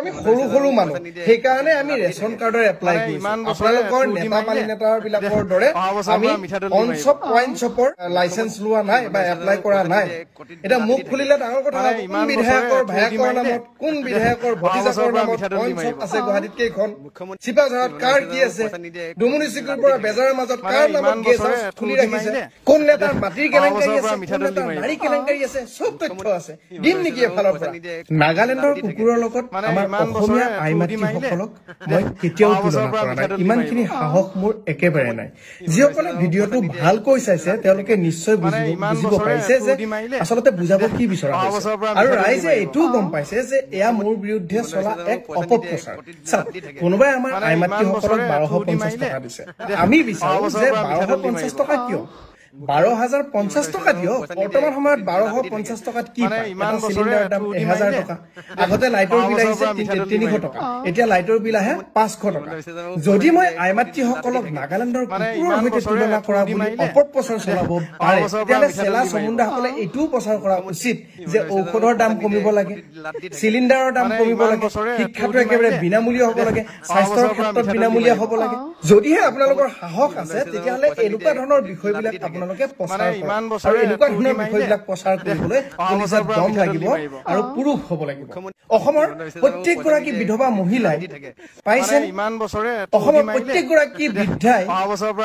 আমি সৰু সৰু মানুহ, সেইকাৰণে আমি ৰেচন কাৰ্ডৰ এপ্লাই কৰিছো। আপোনালোকৰ নেতা পালি নেতাৰ বিলাকৰ দৰে আমি অন শ্বপ ৱাইন শ্বপৰ লাইচেন্স লোৱা নাই বা এপ্লাই কৰা নাই। এতিয়া মুখ খুলিলে ডাঙৰ কথা হ'ব, কোন বিধায়কৰ ভায়েকৰ নামত, কোন বিধায়কৰ ভতিজাকৰ নামত ৱাইন শ্বপ আছে গুৱাহাটীত কেইখন, চিপাঝাৰত কাৰ কি আছে, দুমুনি চিকুৰ পৰা বেজাৰৰ মাজত কাৰ নামত গেষ্ট হাউচ খুলি ৰাখিছে, কোন নেতাৰ মাটিৰ কেলেংকাৰী আছে, কোন নেতাৰ নাৰী কেলেংকাৰী আছে, চব তথ্য আছে। দিম নেকি এফালৰ পৰা? নাগালেণ্ডৰ কুকুৰৰ লগত আমাৰ অসমীয়া আই মাতৃসকলক মই কেতিয়াও তুলনা কৰা নাই, ইমানখিনি সাহস মোৰ একেবাৰে নাই। যিসকলে ভিডিঅ'টো ভালকৈ চাইছে তেওঁলোকে নিশ্চয় বুজিব পাৰিছে যে আচলতে বুজাব কি বিচৰা হৈছে, আৰু ৰাইজে এইটোও গম পাইছে যে এয়া মোৰ বিৰুদ্ধে চলা এক অপপ্ৰচাৰ। চাওক, কোনোবাই আমাৰ আই মাতৃসকলক 1250 টকা দিছে, আমি বিচাৰো যে 1250 টকা কিয়, 12,050 টকা দিয়ক। বৰ্তমান সময়ত 1250 টকাত কি পায়? এটা চিলিণ্ডাৰৰ দাম 1000 টকা, আগতে লাইটৰ বিল আহিছে 300 টকা, এতিয়া লাইটৰ বিল আহে 500 টকা। যদি মই আই মাতৃসকলক নাগালেণ্ডৰ কুকুৰৰ সৈতে তুলনা কৰা বুলি অপপ্ৰচাৰ চলাব পাৰে, তেতিয়াহ'লে চেলা চমুণ্ডাসকলে এইটোও প্ৰচাৰ কৰা উচিত যে ঔষধৰ দাম কমিব লাগে, চিলিণ্ডাৰৰ দাম কমিব লাগে, শিক্ষাটো একেবাৰে বিনামূলীয়া হ'ব লাগে, স্বাস্থ্যৰ ক্ষেত্ৰত বিনামূলীয়া হ'ব লাগে। যদিহে আপোনালোকৰ সাহস আছে তেতিয়াহ'লে এনেকুৱা ধৰণৰ বিষয়বিলাক আপোনালোকে প্ৰচাৰ কৰক, আৰু এনেকুৱা ধৰণৰ বিষয়বিলাক প্ৰচাৰ কৰিবলৈ কলিজাত দম লাগিব আৰু পুৰুষ হ'ব লাগিব। অসমৰ প্ৰত্যেকগৰাকী বিধৱা মহিলাই পাইছেনে? অসমৰ প্ৰত্যেকগৰাকী বৃদ্ধাই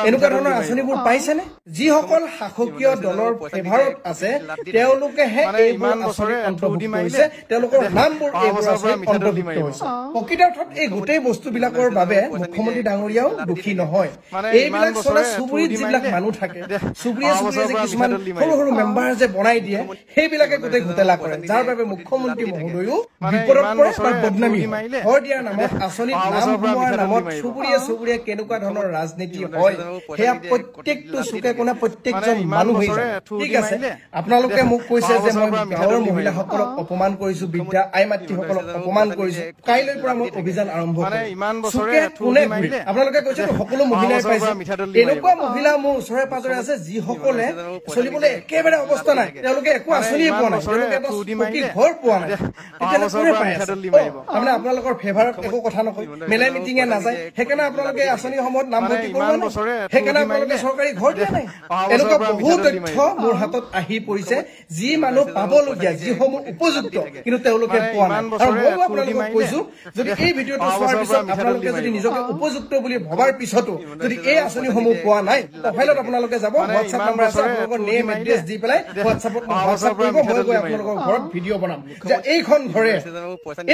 এনেকুৱা ধৰণৰ আঁচনিবোৰ পাইছেনে? যিসকল শাসকীয় দলৰ ফেভাৰত আছে তেওঁলোকেহে এইবোৰ আঁচনিত অন্তৰ্ভুক্ত হৈছে, তেওঁলোকৰ নামবোৰ এইবোৰ আঁচনিত অন্তৰ্ভুক্ত হৈছে। প্ৰকৃতাৰ্থত এই গোটেই বস্তুবিলাকৰ বাবে মুখ্যমন্ত্ৰী ডাঙৰীয়াও দোষী নহয়। এইবিলাক চলে চুবুৰীত যিবিলাক মানুহ থাকে, চুবুৰীয়ে চুবুৰীয়ে যে কিছুমান সৰু সৰু মেম্বাৰ যে বনাই দিয়ে, সেইবিলাকে গোটেই ঘোটেলা কৰে, যাৰ বাবে মুখ্যমন্ত্ৰী মহোদয়ো বিপদত পৰে বা বদনামী হয়। ঘৰ দিয়াৰ নামত, আঁচনিত নাম সোমোৱাৰ নামত চুবুৰীয়ে চুবুৰীয়ে কেনেকুৱা ধৰণৰ ৰাজনীতি হয় সেয়া প্ৰত্যেকটো চুকে কোণে প্ৰত্যেকজন মানুহেই জানে। ঠিক আছে, আপোনালোকে মোক কৈছে যে মই গাঁৱৰ মহিলাসকলক অপমান কৰিছো, বৃদ্ধা আই মাতৃসকলক অপমান কৰিছো, কাইলৈৰ পৰা মই অভিযান আৰম্ভ কৰিম। চুকে কোণে ঘূৰি আপোনালোকে কৈছে সকলো মহিলাই পাইছে, এনেকুৱা মহিলা মোৰ ওচৰে পাজৰে আছে যিসকলে চলিবলৈ একেবাৰে অৱস্থা নাই, তেওঁলোকে একো আঁচনিয়ে পোৱা নাই, তেওঁলোকে এটা পকী ঘৰ পোৱা নাই, তেতিয়াহ'লে কোনে পাই আছে? তাৰমানে আপোনালোকৰ ফেভাৰত একো কথা নকয়, মেলাই মিটিঙে নাযায়, সেইকাৰণে আপোনালোকে আঁচনিসমূহত নামভৰ্তি কৰোৱা নাই, সেইকাৰণে আপোনালোকে চৰকাৰী ঘৰ দিয়া নাই। এনেকুৱা বহু তথ্য মোৰ হাতত আহি পৰিছে, যি মানুহ পাবলগীয়া, যিসমূহ উপযুক্ত, কিন্তু তেওঁলোকে পোৱা নাই। আৰু ময়ো আপোনালোকক কৈছো, যদি এই ভিডিঅ'টো চোৱাৰ পিছত আপোনালোকে যদি নিজকে উপযুক্ত বুলি ভবাৰ পিছতো যদি এই আঁচনিসমূহ পোৱা নাই, প্ৰফাইলত আপোনালোকে যাব, হোৱাটছআপ নাম্বাৰ আছে, আপোনালোকৰ নেম এড্ৰেছ দি পেলাই হোৱাটছআপত হোৱাটছআপ কৰিব, মই গৈ আপোনালোকৰ ঘৰত ভিডিঅ' বনাম যে এইখন ঘৰে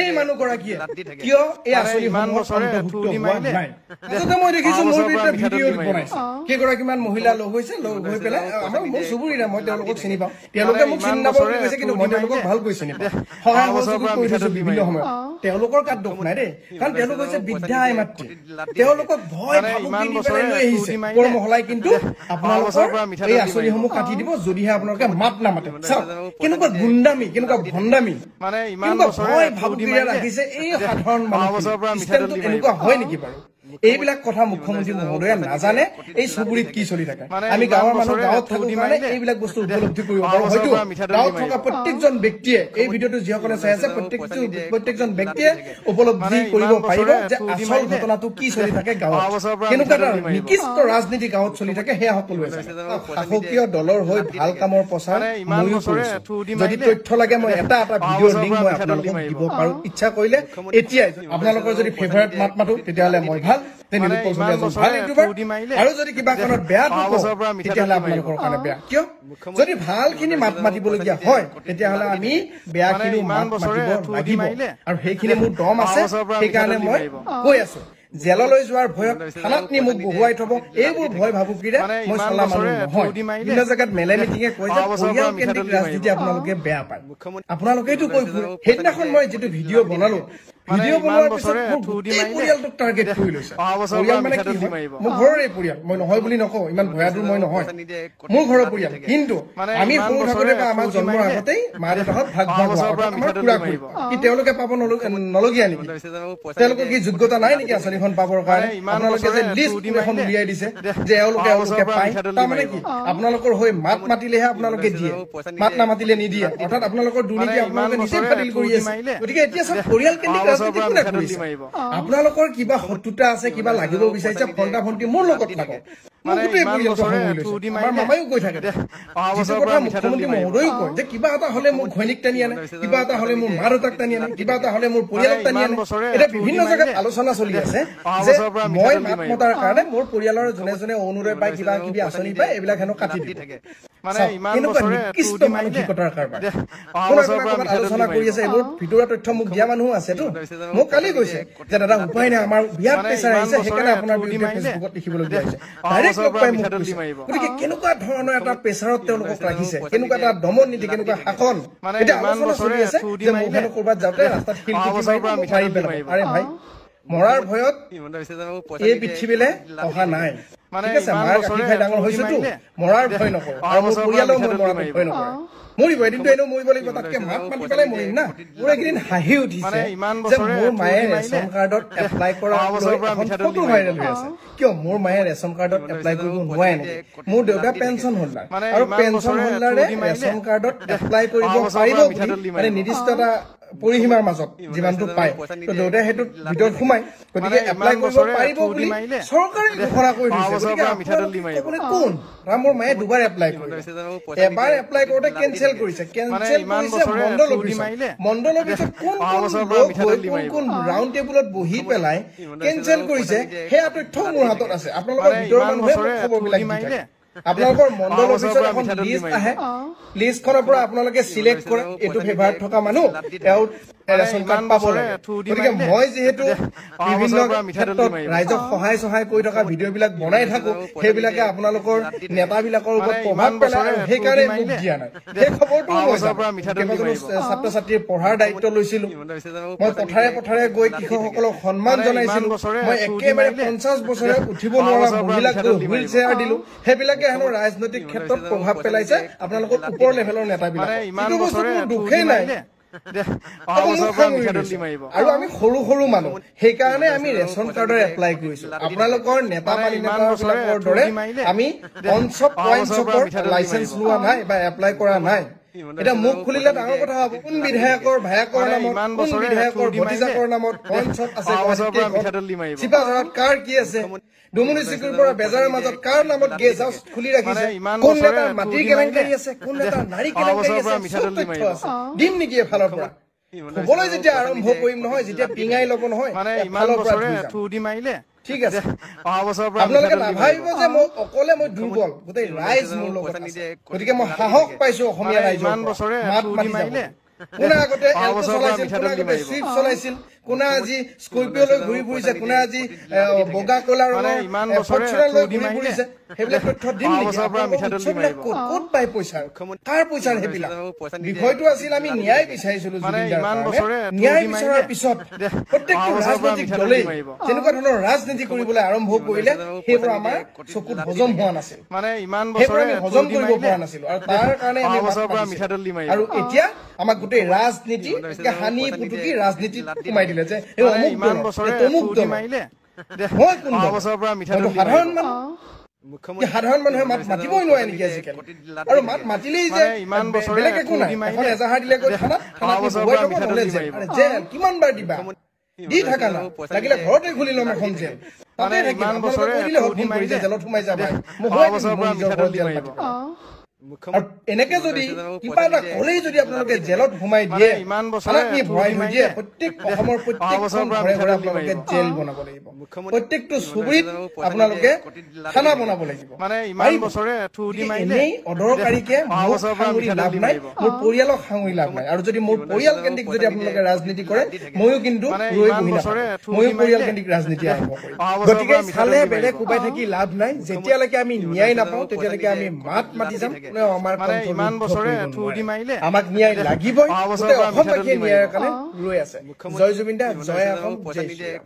এই মানুহগৰাকীয়ে কিয় এই আঁচনিসমূহত অন্তৰ্ভুক্ত হোৱা নাই। তাৰপিছতে মই দেখিছো মোৰ বিৰুদ্ধে ভিডিঅ' বনাইছে, কেইগৰাকীমান মহিলা লগ হৈছে, লগ হৈ পেলাই আমাৰ মোৰ চুবুৰীৰে, মই তেওঁলোকক চিনি পাওঁ, তেওঁলোকে মোক চিনি নাপাওঁ বুলি কৈছে, কিন্তু মই তেওঁলোকক ভালকৈ চিনি পাওঁ, সহায় সহযোগিতা কৰি থৈছো বিভিন্ন সময়ত। তেওঁলোকৰ গাত দোষ নাই দেই, কাৰণ তেওঁলোক হৈছে বৃদ্ধা আই মাতৃ, তেওঁলোকক ভয় ভাবুকি দি পেলাই লৈ আহিছে ওপৰ মহলাই, কিন্তু আপোনালোকৰ এই আঁচনিসমূহ কাটি দিব যদিহে আপোনালোকে মাত নামাতে। চাওক কেনেকুৱা গুণ্ডামি, কেনেকুৱা ভণ্ডামি, কেনেকুৱা ভয় ভাবুকিৰে ৰাখিছে এই সাধাৰণ মানুহ। এনেকুৱা হয় নেকি বাৰু? এইবিলাক কথা মুখ্যমন্ত্ৰী মহোদয়ে নাজানে এই চুবুৰীত কি চলি থাকে। আমি গাঁৱৰ মানুহ, গাঁৱত থাকো কাৰণে এইবিলাক বস্তু উপলব্ধি কৰিব পাৰো। হয়তো গাঁৱত থকা প্ৰত্যেকজন ব্যক্তিয়ে এই ভিডিঅ'টো যিসকলে চাই আছে, প্ৰত্যেকজন ব্যক্তিয়ে উপলব্ধি কৰিব পাৰিব যে আচল ঘটনাটো কি চলি থাকে গাঁৱত, কেনেকুৱা এটা নিকৃষ্ট ৰাজনীতি গাঁৱত চলি থাকে সেয়া সকলোৱে জানে। শাসকীয় দলৰ হৈ ভাল কামৰ প্ৰচাৰ ময়ো কৰিছো। যদি তথ্য লাগে মই এটা এটা ভিডিঅ'ৰ লিংক মই আপোনালোকক দিব পাৰো ইচ্ছা কৰিলে এতিয়াই। আপোনালোকৰ যদি ফেভাৰেট মাত মাতো তেতিয়াহ'লে মই ভাল, ভাল ইউটিউবাৰ, আৰু যদি কিবা কাৰণত বেয়াটো কওঁ তেতিয়াহ'লে আপোনালোকৰ কাৰণে বেয়া। কিয়? যদি ভালখিনি মাত মাতিবলগীয়া হয় তেতিয়াহ'লে আমি বেয়াখিনিও মাত মাতিব লাগিব, আৰু সেইখিনি মোৰ দম আছে, সেইকাৰণে মই কৈ আছো। জেললৈ যোৱাৰ ভয়ত থানাত নি মোক বহুৱাই থব, এইবোৰ ভয় ভাবুকিৰে মই চলা মানুহ নহয়। বিভিন্ন জেগাত মেলে মিটিঙে কয় যে পৰিয়াল কেন্দ্ৰিক ৰাজনীতি আপোনালোকে বেয়া পায়, আপোনালোকেইতো কৈ ফুৰে। সেইদিনাখন মই যিটো ভিডিঅ' বনালো, ভিডিঅ' বনোৱাৰ পিছত মোৰ গোটেই পৰিয়ালটোক টাৰ্গেট কৰি লৈছে। পৰিয়াল মানে কি হয়? মোৰ ঘৰৰে পৰিয়াল, মই নহয় বুলি নকওঁ, ইমান ভয়াতুৰ মই নহয়, মোৰ ঘৰৰ পৰিয়াল। কিন্তু আমি সৰু থাকোঁতে বা আমাৰ জন্মৰ আগতেই মা দেউতাহঁত ভাগ ভাগ হোৱা, অৰ্থাৎ আমাৰ খুৰা খুৰী, কি তেওঁলোকে পাব নলগীয়া নেকি? তেওঁলোকৰ কি যোগ্যতা নাই নেকি আঁচনিখন পাবৰ কাৰণে? আপোনালোকে যে লিষ্ট এখন উলিয়াই দিছে যে এওঁলোকে এওঁলোকে পায়, তাৰমানে কি আপোনালোকৰ হৈ মাত মাতিলেহে আপোনালোকে দিয়ে, মাত নামাতিলে নিদিয়ে। অৰ্থাৎ আপোনালোকৰ দুৰ্নীতি আপোনালোকে নিজে ফাদিল কৰি আছে। গতিকে এতিয়া চব পৰিয়াল কেন্দ্ৰিক ৰাজনীতি কোনে কৰিছে? আপোনালোকৰ কিবা শত্ৰুতা আছে, কিবা লাগিব বিচাৰিছে, ফণ্টা ফণ্টি মোৰ লগত থাকক। আমাৰ মামায়ো কৈ থাকে, যিটো কথা মুখ্যমন্ত্ৰী মহোদয়ো কয় যে কিবা এটা হলে মোৰ ঘৈণীক টানি আনে, কিবা এটা হলে মোৰ মা দেউতাক টানি আনে, কিবা এটা হলে মোৰ পৰিয়ালক টানি আনে। এতিয়া বিভিন্ন জেগাত আলোচনা চলি আছে যে মই মাত মতাৰ কাৰণে মোৰ পৰিয়ালৰ যোনে যোনে অৰুণোদয় পায়, কিবা কিবি আঁচনি পায়, এইবিলাক হেনো কাটি দিব। কেনেকুৱা নিকৃষ্ট মানসিকতাৰ কাৰবাৰ। আলোচনা কৰি আছে, এইবোৰ ভিতৰুৱা তথ্য মোক দিয়া মানুহো আছেতো। মোক কালি কৈছে যে দাদা উপায় নাই, আমাৰ বিৰাট প্ৰেচাৰ আহিছে, সেইকাৰণে আপোনাৰ বিৰুদ্ধে ফেচবুকত লিখিবলগীয়া হৈছে। ডাইৰেক্ট লগ পাই মোক কৈছে। গতিকে কেনেকুৱা ধৰণৰ এটা প্ৰেচাৰত তেওঁলোকক ৰাখিছে, কেনেকুৱা এটা দমন নীতি, কেনেকুৱা শাসন। এতিয়া আলোচনা চলি আছে যে মোক হেনো ক'ৰবাত যাওঁতে ৰাস্তাত শিলগুটি মাৰি পেলাব। আৰে ভাই, মৰাৰ ভয়ত এই পৃথিৱীলৈ অহা নাই। ঠিক আছে, মাৰ গাখীৰ খাই ডাঙৰ হৈছোতো, মৰাৰ ভয় নকৰো আৰু মোৰ পৰিয়ালেও মই মৰাটো ভয় নকৰে। মৰিব এদিনটো এনেও মৰিব লাগিব, তাতকে মাত মাতি পেলাই মৰিম না। মোৰ এইকেইদিন হাঁহি উঠিছে যে মোৰ মায়ে ৰেচন কাৰ্ডত এপ্লাই কৰা এখন ফটো ভাইৰেল হৈ আছে। কিয় মোৰ মায়ে ৰেচন কাৰ্ডত এপ্লাই কৰিব নোৱাৰে নেকি? মোৰ দেউতা পেঞ্চন হোল্ডাৰ, আৰু পেঞ্চন হোল্ডাৰে ৰেচন কাৰ্ডত এপ্লাই কৰিব পাৰিব বুলি মানে নিৰ্দিষ্ট এটা পৰিসীমাৰ মাজত যিমানটো পায়, তো দেউতাই সেইটোত ভিতৰত সোমাই, গতিকে এপ্লাই কৰিব পাৰিব বুলি চৰকাৰে ঘোষণা কৰি দিছে। গতিকে আপোনালোকে কোন? মোৰ মায়ে দুবাৰ এপ্লাই কৰিলে, এবাৰ এপ্লাই কৰোঁতে কেনচেল কৰিছে, কেনচেল কৰিছে মণ্ডল অফিচত। মণ্ডল অফিচত কোন কোন লোক গৈ কোন কোন ৰাউণ্ড টেবুলত বহি পেলাই কেনচেল কৰিছে, সেয়া তথ্যও মোৰ হাতত আছে। আপোনালোকৰ ভিতৰৰ মানুহে মোক খবৰবিলাক দি থাকে। আপোনালোকৰ মণ্ডল অফিচত এখন লিষ্ট আহে, লিষ্টখনৰ পৰা আপোনালোকে চিলেক্ট কৰে এইটো ফেভাৰত থকা মানুহ, তেওঁ ৰেচন কাৰ্ড পাব লাগে। গতিকে মই যিহেতু বিভিন্ন ক্ষেত্ৰত ৰাইজক সহায় চহায় কৰি থকা ভিডিঅ'বিলাক বনাই থাকো, সেইবিলাকে আপোনালোকৰ নেতাবিলাকৰ ওপৰত প্ৰভাৱ পেলায় আৰু সেইকাৰণে মোক দিয়া নাই। সেই খবৰটোও মই কেইবাজনো ছাত্ৰ ছাত্ৰীৰ পঢ়াৰ দায়িত্ব লৈছিলো, মই পথাৰে পথাৰে গৈ কৃষকসকলক সন্মান জনাইছিলো, মই একেবাৰে 50 বছৰে উঠিব নোৱাৰা মহিলাক গৈ হুইল চেয়াৰ দিলো। সেইবিলাকে হেনো ৰাজনৈতিক ক্ষেত্ৰত প্ৰভাৱ পেলাইছে আপোনালোকৰ ওপৰ লেভেলৰ নেতাবিলাক। এইটো বস্তুত মোৰ দুখেই নাই। আৰু আমি সৰু সৰু মানুহ, সেইকাৰণে আমি ৰেচন কাৰ্ডৰ এপ্লাই কৰিছো। আপোনালোকৰ নেতা পালি নেতাবিলাকৰ দৰে আমি পঞ্চপ পইণ্ট শ্বপৰ লাইচেঞ্চ লোৱা নাই বা এপ্লাই কৰা নাই। এতিয়া মুখ খুলিলে ডাঙৰ কথা হ'ব, কোন বিধায়কৰ ভায়েকৰ নামত, কোন বিধায়কৰ ভতিজাকৰ নামত পঞ্চপ আছে, চিপাঝাৰত কাৰ কি আছে, ডুমুনী চিকুৰ পৰা বেজাৰৰ মাজত কাৰ নামত গেষ্ট হাউচ খুলি ৰাখিছে, কোন নেতাৰ মাটিৰ কেলেংকাৰী আছে, কোন নেতাৰ নাৰী কেলেংকাৰী আছে, চব তথ্য আছে। দিম নেকি এফালৰ পৰা? ক'বলৈ যেতিয়া আৰম্ভ কৰিম নহয়, যেতিয়া পিঙাই ল'ব নহয়, এফালৰ পৰা ঠিক আছে। আপোনালোকে নাভাবিব যে মই অকলে, মই দুৰ্বল, গোটেই ৰাইজ মোৰ লগত আছে। গতিকে মই সাহস পাইছো অসমীয়া ৰাইজৰ মাত মাতি যাব। কোনে আগতে এল্টো চলাইছিল, কোনে আগতে চুইফ্ট চলাইছিল, কোনে আজি স্কৰপিঅ' লৈ ঘূৰি ফুৰিছে, কোনে আজি বগা কলা ৰঙৰ ফৰ্চুনাৰ লৈ ঘূৰি ফুৰিছে, সেইবিলাক তথ্য দিম নেকি? উৎসবিলাক ক'ত ক'ত পায় পইচা, কাৰ পইচাৰ সেইবিলাক? বিষয়টো আছিল আমি ন্যায় বিচাৰিছিলো জুবিনদাৰ কাৰণে। ন্যায় বিচৰাৰ পিছত প্ৰত্যেকটো ৰাজনৈতিক দলেই তেনেকুৱা ধৰণৰ ৰাজনীতি কৰিবলৈ আৰম্ভ কৰিলে, সেইবোৰ আমাৰ চকুত হজম হোৱা নাছিল, সেইবোৰ আমি হজম কৰিব পৰা নাছিলো আৰু তাৰ কাৰণে আমি আৰু এতিয়া আমাক গোটেই ৰাজনীতি সানি পুটুকি ৰাজনীতিত সোমাই দিলে যে অমুক দল, তমুক দল। মই কোন দল? সাধাৰণ মানুহ। সাধাৰণ মানুহে মাত মাতিবই নোৱাৰে নেকি আজিকালি? আৰু মাত মাতিলেই যে বেলেগ একো নাই, এখন এজাহাৰ দিলে গৈ থানাত, থানাত বহুৱাই থব, নহ'লে জেল। জেল কিমান বাৰ দিবা? দি থাকা না, লাগিলে ঘৰতে খুলি ল'ম এখন জেল, তাতে থাকিম। আপোনালোকে কৈ দিলে হ'ল ফোন কৰি যে জেলত সোমাই যা ভাই, মই সোমাই দিম মোৰ নিজৰ ঘৰত জেল পাতি। আৰু এনেকে যদি কিবা এটা ক'লেই যদি আপোনালোকে জেলত সোমাই দিয়ে, থানাত নি ভৰাই থৈ দিয়ে, প্ৰত্যেক অসমৰ প্ৰত্যেকখন ঘৰে ঘৰে আপোনালোকে জেল বনাব লাগিব, প্ৰত্যেকটো চুবুৰীত আপোনালোকে থানা বনাব লাগিব। এনেই অদৰকাৰীকে মোক সাঙুৰি লাভ নাই, মোৰ পৰিয়ালক সাঙুৰি লাভ নাই। আৰু যদি মোৰ পৰিয়াল কেন্দ্ৰিক যদি আপোনালোকে ৰাজনীতি কৰে, ময়ো কিন্তু ৰৈ বহি নাথাকো, ময়ো পৰিয়াল কেন্দ্ৰিক ৰাজনীতি আৰম্ভ কৰিম। গতিকে চালে বেলেগ কোবাই থাকি লাভ নাই। যেতিয়ালৈকে আমি ন্যায় নাপাওঁ তেতিয়ালৈকে আমি মাত মাতি যাম। আমাৰ আমাক ন্যায় লাগিবই, গোটেই অসমবাসীয়ে ন্যায়ৰ কাৰণে ৰৈ আছে। জয় জুবিন দা, জয় অসম, জয় শ্ৰীৰাম।